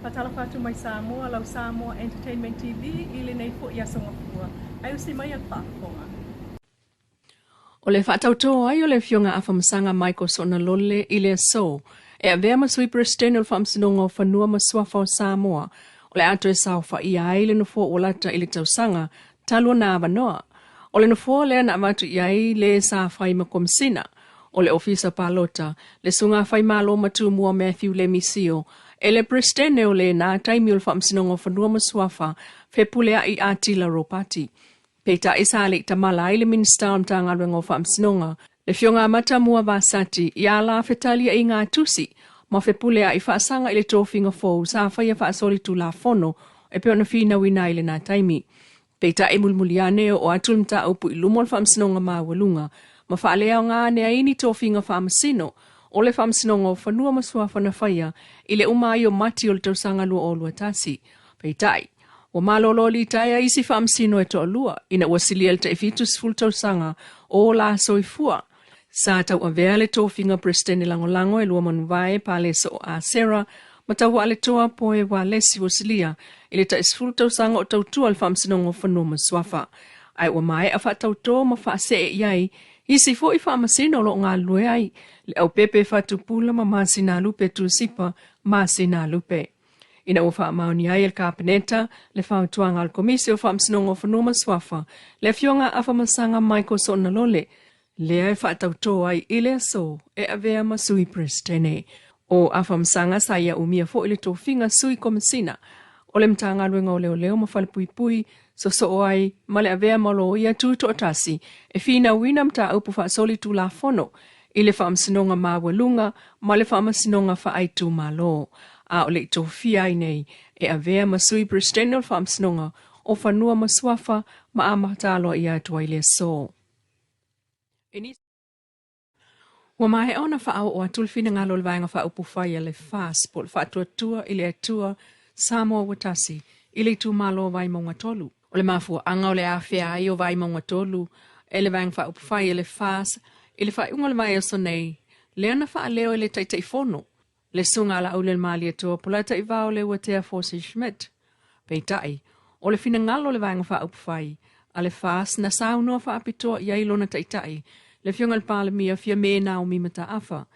Faatalofa atu mai Samoa, lau Samoa Entertainment TV i lenei fo'i aso Gafua. Ae usi mai a le faafofoga. O le faatautō ai o le Afioga Afamasaga Michael Soonalole i le aso e avea ma Sui Peresetene o le Faamasinoga o Fanua ma Suafa o Samoa, o le a toe saofaia ai le nofoa ua lata i le tausaga talu ona avanoa. O le nofoa lea na avatu i ai le sa fai ma Komesina o le Ofisa Palota, le Susuga Faimalo Matumua Matthew Lemi Sio, e le Peresetene o lena taimi o le Faamasinoga o Fanua ma Suafa, Fepuleai Atila Ropati. Peitai sa le i tamala ai le Minisita o le Matagaluega o Faamasinoga, le Afioga Matamua Vasati, ia la fetaliaiga tusi ma fepuleai faasaga i le tofiga fou sa faia faasolitulafono e pei ona finauina ai lena taimi. Peitai mulimuli ane oo atu le mataupu i luma o le Faamasinoga Maualuga ma faaleaoga ane ai ni tofiga faamasino o le Faamasinoga o Fanua ma Suafa na faia i le uma ai o Mati o le tausaga 2021. Peitai, ua malolo litaea isi faamasino e toalua ina ua silia le tai 70 tausaga o la soifua. Sa tauavea le tofiga Peresetene Lagolago e Luamanuvae Paleso'o Asera ma Tauaaletoa Poe Walesi ua silia i le tai 10 tausaga o tautua le Faamasinoga o Fanua ma Suafa, ae ua maea faatautō ma faasee i ai isi fo'i faamasino o lo o galulue ai le Aupepe Fatupula ma Masinalupe Tusipa Masinalupe. Ina ua faamaonia ai e le Kapeneta le fautuaga a le Komisi o Faamasinoga o Fanua ma Suafa, le Afioga Afamasaga Michael Soonalole, lea e faatautō ai i le aso e avea ma Sui Peresetene. O Afamasaga sa ia umia fo'i le tofiga Sui Komesina o le Matagaluega o Leoleo ma Falepuipui, sosoo ai ma le avea ma loia tutoatasi e finauina mataupu faasolitulafono i le Faamasinoga Maualuga ma le Faamasinoga Faaitumalo, a o le i tofia ai nei e avea ma Sui Peresetene o le Faamasinoga o Fanua ma Suafa ma amata aloaia atu ai le aso. Ua maea ona faaoo atu le finagalo o le Vaega Faaupufai a le FAS po o le Faatuatua i le Atua Samoa Ua Tasi i le itumalo o Vaimauga 3. O le mafuaaga o le afea ai o Vaimauga 3 e le Vaega Faaupufai a le FAS i le faaiuga o le vaiaso nei, lea na faaleo e le Taitaifono, le Susuga a Laaulialemalietoa Polataivao Leuatea Fosi Schmidt. Peitai, o le finagalo o le Vaega Faaupufai a le FAS na saunoa faapitoa i ai lona taitai, le Afioga i le Palemia Fiame Naomi Mataafa,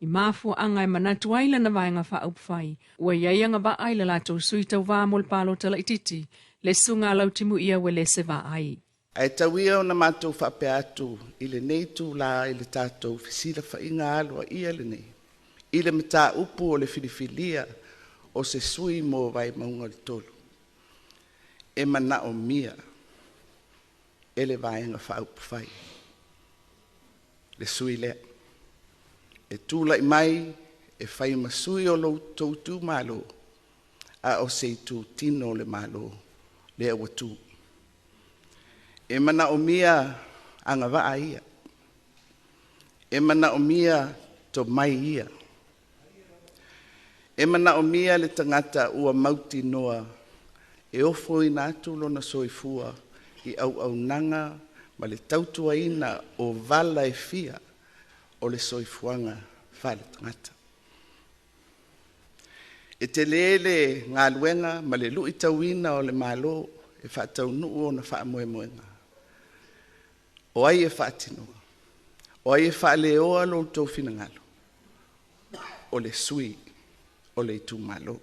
i mafuaaga e manatu ai lana Vaega Faaupufai ua i ai agavaa i le latou sui tauva mo le palota laitiiti, le Susuga a Lautimuia Uelese Vaai. Ae tau ia ona matou faapea atu i lenei itulā i le tatou fesilafaiga aloaia lenei i le mataupu o le filifilia o se sui mo Vaimauga 3, e manaomia e le Vaega Faaupufai le sui lea e tulai mai e fai ma sui o lo outou itumalo, a o se itutino o le Malo lea ua tu. E manaomia agavaa ia, e manaomia tomai ia, e manaomia le tagata ua mautinoa e ofoina atu lona soifua i auaunaga ma le tautuaina o vala e fia o le soifuaga faaletagata. E tele le galuega ma le luitauina o le Malo e faataunuu ona faamoemoega. O ai e faatinoa? O ai e faaleoa lo outou finagalo? O le sui o le itumalo.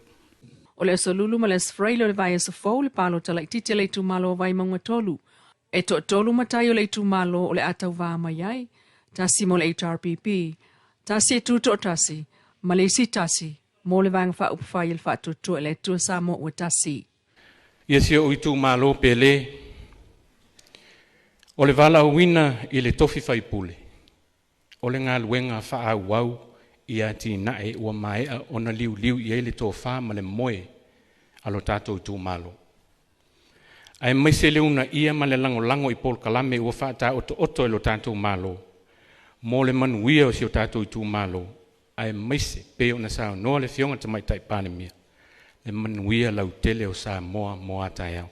O le Aso Lulu ma le Aso Faraile o le vaiaso fou le palota laitiiti a le itumalo o Vaimauga 3. E toatolu matai o le itumalo o le a tauvā mai ai, tasi mo le HRPP, tasi e tutoatasi, ma le isi tasi mo le Vaega Faaupufai a le Faatuatua i le Atua Samoa Ua Tasi. Ia si ou itumalo pele, o le valaauina i le tofi faipule, o le galuega faaauau i atinae ua maea ona liuliu i ai le tofa ma le moe a lo tatou itumalo. Aemaise le uunaia ma le lagolago i polokalame ua faataotooto e lo tatou Malo mo le manuia o si o tatou itumalo, aemaise pei ona saunoa le Afioga i le Tamaitai Palemia, le manuia lautele o Samoa mo a taeao.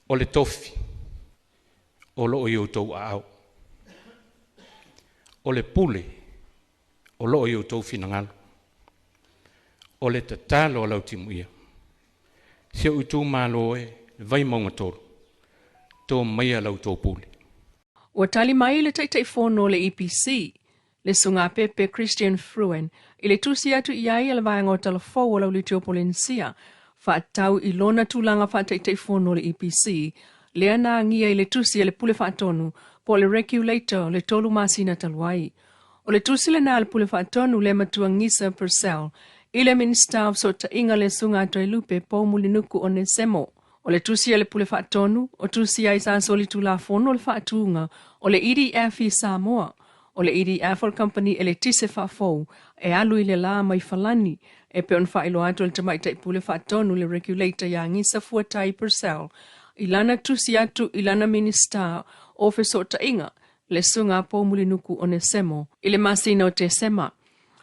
O le tofi o loo i outou aao, o le pule o loo i outou finagalo. O le tatalo a Lautimuia, si ou itumalo e, Vaimauga 3, to maia la outou pule. Ua tali mai le Taitaifono o le EPC, le Susuga Pepe Christian Fruen, i le tusi atu i ai a le Vaega o Talafou o Lauliti o Polenisia, faatatau i lona tulaga faataitaifono o le EPC, lea na agia i le tusi a le Pule Faatonu po o le Regulator le 3 masina talu ai. O le tusi lena a le Pule Faatonu le Matua Gisa Purcell i le Minisita o Fesootaiga le Susuga Toelupe Poumulinuku Onesemo. O le tusi a le Pule Faatonu, o tusi ai sa solitulafono le faatuga o le EDF i Samoa. O le EDF o le kamupani eletise faafou e alu i le la mai Falani, e pei ona faailoa atu e le Tamaitai Pule Faatonu le Regulator ia Gisa Fuatai Purcell i lana tusi atu i lana Minisita o Fesootaiga, le Susuga Poumulinuku Onesemo, i le masina o Tesema.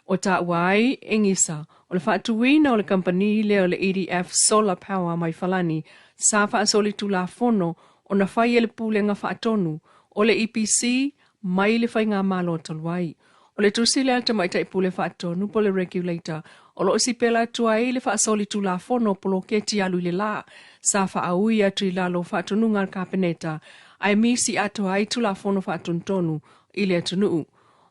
O taua ai e Gisa, o le faatuina o le kamupani lea o le EDF Solar Power mai Falani sa faasolitulafono ona fai e le Pulega Faatonu o le EPC mai le faigamalo talu ai. O le tusi lea a le Tamaitai Pule Faatonu po o le Regulator o lo o sipela atu ai le faasolitulafono o poloketi alu i le la sa faaui atu i lalo o faatonuga a le Kapeneta ae misi atoa ai Tulafono Faatonutonu i le atunuu.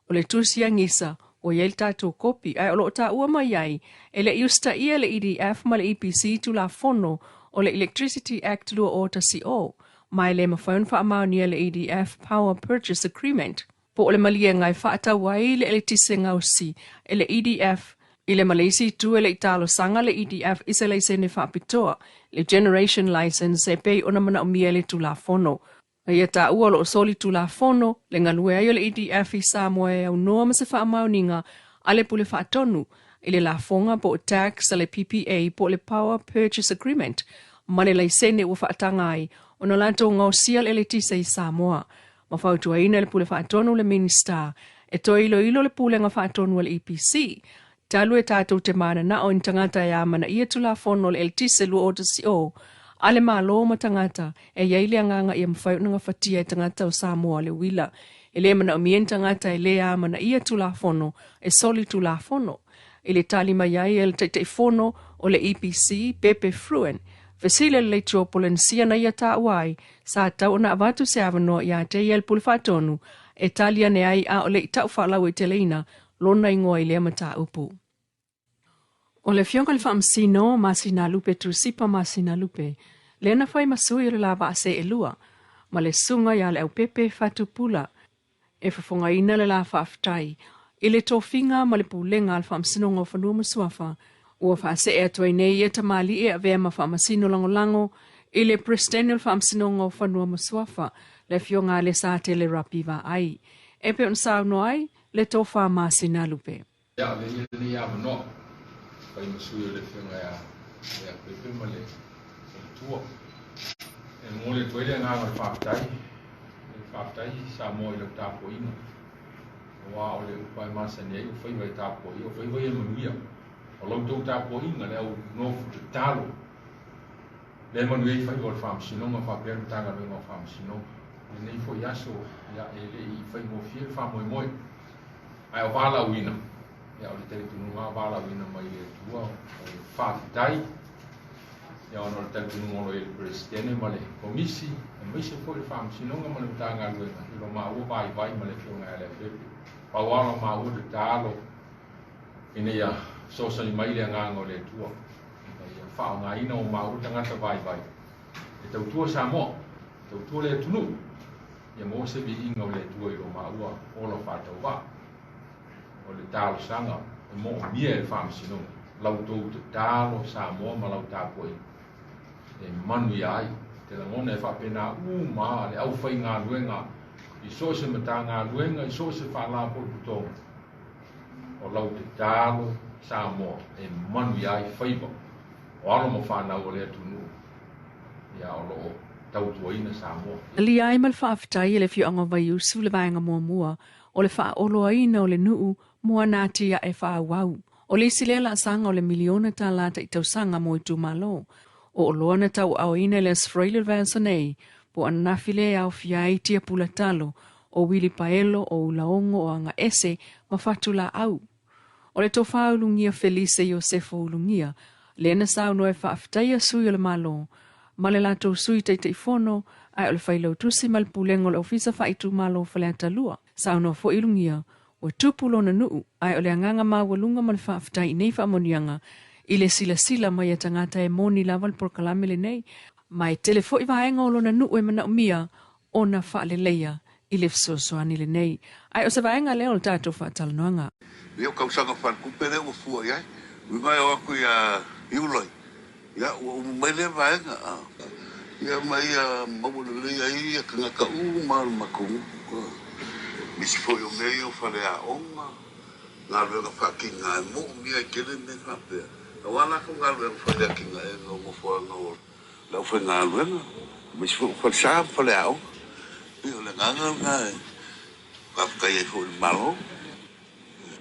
O le tusi a Gisa, ua i ai le tatou kopi, ae o lo o taua mai ai, e le i usitaia le EDF ma le EPC Tulafono o le Electricity Act 2010, ma e le mafai ona faamaonia le EDF Power Purchase Agreement, po o le maliega e faatau ai le eletise gaosi e le EDF i le ma le isi itu e le i talosaga le EDF i se laisene faapitoa, le Generation Licence, e pei ona manaomia e le Tulafono. Na ia taua o lo o soli Tulafono le galue ai o le EDF i Samoa e aunoa ma se faamaoniga a le Pule Faatonu i le lafoga po o tax a le PPA po o le Power Purchase Agreement ma le laisene ua faataga ai ona latou gaosia le eletise i Samoa. Ma fautuaina e le Pule Faatonu le Minisita e toe iloilo le Pulega Faatonu a le EPC talu e tatou te mananao i ni tagata e amanaia Tulafono o le Eletise 2010 a le Malo ma tagata e i ai le agaga ia mafai ona gafatia e tagata o Samoa le uila. E le manaomia ni tagata e le amanaia Tulafono e soli Tulafono. I le tali mai ai a le Taitaifono o le EPC, Pepe Fruin, fesili a le Leitio Polenisia na ia taua ai, sa tatau ona avatu se avanoa ia te ia le Pule Faatonu e tali ane ai a o le i tau faalauaiteleina lona igoa i lea mataupu. O le Afioga i le Faamasino Masinalupe Tusipa Masinalupe, lea na fai ma sui o le la vaa seelua, ma le Susuga ia Leaupepe Fatupula, e fofogaina le la faafetai i le tofiga ma le pulega a le Faamasinoga o Fanua ma Suafa, ua faasee atu ai nei ia tamalii e avea ma Faamasino Lagolago i le Peresetene o le Faamasinoga o Fanua ma Suafa, le Afioga a Lesatele Rapi Vaai, e pei ona saunoa ai le Tofa Masinalupe. Ia avea ia lenei avanoa fai ma sui o le Afioga ia Leaupepe ma le Faletua e momoli atu ai le agaga o le faafetai, le faafetai Samoa i lau tapuaiga, aua o le upa e masani ai o faiva e tapuaia, o faiva ia manuia. O lau tou tapuaiga le au nofu tatalo le manuia ai faiva o le Faamasinoga faapea le Matagaluega o Faamasinoga. Lenei foi aso, ia e le i faigofie le faamoemoe. Ae o valaauina, ia o le talitonuga valaauina mai le Atua, o le faafetai, ia ona o le talitonuga o lo o i ai le Peresetene ma le Komisi, aemaise foi le Faamasinoga ma le Matagaluega i lo maua vaivai ma le Afioga ia Leaupepe. Pau lava o lo maua tatalo ina ia fesoasoani mai le agaga o le Atua, ina ia faaaogaina o maua tagata vaivai e tautua Samoa, tautua le atunuu, ia maua se viiga o le Atua i lo maua ola faatauvaa. O le talosaga e moomia e le Faamasinoga, la outou tatalo Samoa ma lau tapuaiga e manuia ai. Te lagona e faapena uma le aufaigaluega i so o se Matagaluega, i so o se Faalapotopotoga, o lau tatalo Samoa e manuia ai faiva o alo ma fanau o le atunuu, ia o lo o tautuaina Samoa. Alia ai ma le faafetai e le Afioaga o Vaiusu le vaega muamua o le faaoloaina o le nuu mo ana atiae faaauau. O le isi lea laasaga o le miliona tala taitausaga mo itumalo. O oloa na tauaaoina i le Aso Faraile o le vaiaso nei, po o ananafi lea e aofia ai tia pulatalo, o uilipaelo, o ulaogo, o agaese ma fatulaau. O le Tofā Ulugia Felise Iosefo Ulugia, lea na saunoa e faafetaia sui o le Malo ma le latou Sui Taitaifono ae o le Failautusi ma le Pulega o le Ofisa Faaitumalo o Faleata 2. Saunoa foi Ulugia, ua tupu lona nuu ae o le agaga maualuga ma le faafetai i nei faamanuiaga i le silasila mai a tagata e moni lava le polokalame lenei, ma e tele foi vaega o lona nuu e manaomia ona faaleleia i le fesoasoani lenei. Ae o se vaega lea o le tatou faatalanoaga. Ia o tausaga faaletupe lea ua fua i ai. Uiga e o atu ia Iulai, ia ua uma mai lea vaega. Ia ma ia maua lelei ai ia tagata uma o le matou nuu. Nisi foi o mea ia o faleaoga, galuega faatinae moomia e tele mea faapea. Aua latou galuega fai le atinaega o nofoaga o le aufaigaluega, aemaise foi o falesa ma faleaoga. Ia o le agaga lena e faafetai ai foi i le Malo.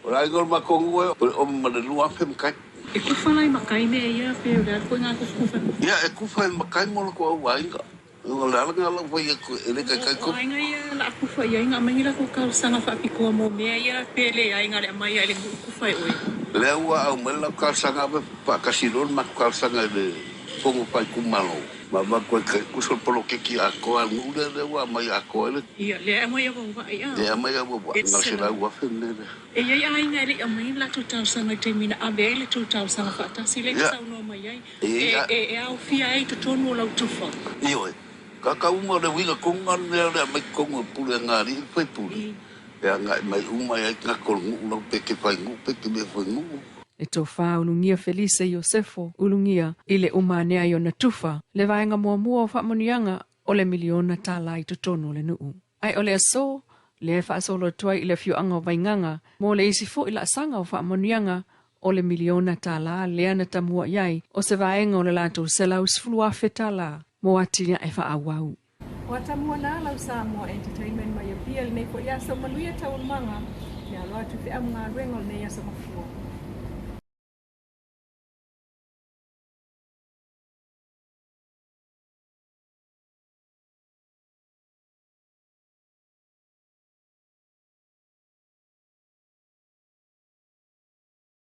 O le aiga o le matou nuu e o le ome ma le 2,000 matai. E kufa lai matai mea ia pe o le a foi ngā kufa. Ia e kufa e matai mo le au aiga. O le ala ngā lau vai atu e le kaikai ko. O aiga ia la kufa ia inga mai la ko talosaga faapitoa mo mea ia pe le ai ngā le mai ai le kufa e oe. Lea ua au mai lau talosaga ave faatasi loa le matou talosaga i le fono faaitumalo. Ma avatu ai kai kusa o le poloketi atoa a le nuu lea lea ua aumai atoa ai le. Ia lea aumai auauai a. Lea aumai auauai na o se 100,000 le mea lea. E i ai aiga e le i aumaia le latou talosaga i le taimi na ave ai le tou talosaga faatasi lea e te saunoa mai ai e aofia ai i totonu o lau tufa. Ioe, kaka uma o le uiga tonu lava le mea o le aumai totonu o le pule a nā alii ma faipule e agai mai uma ai tagata o le nuu lau pe te fai nuu pe te le fai nuu. Le Tofā Ulugia Felise Iosefo Ulugia i le uma ane ai ona tufa le vaega muamua o faamanuiaga o le miliona tālā i totonu o le nuu. Ae o le aso lea e faasolo atu ai i le afioaga o Vaigaga mo le isi foi laasaga o faamanuiaga o le miliona tālā lea na tamua i ai o se vaega o le latou $110,000 mo atinae faaauau. Ua tamua nā lau Samoa Entertainment mai Apia i lenei foi aso manuia taualumaga, le alo atu i feau ma galuega o lenei aso mafua.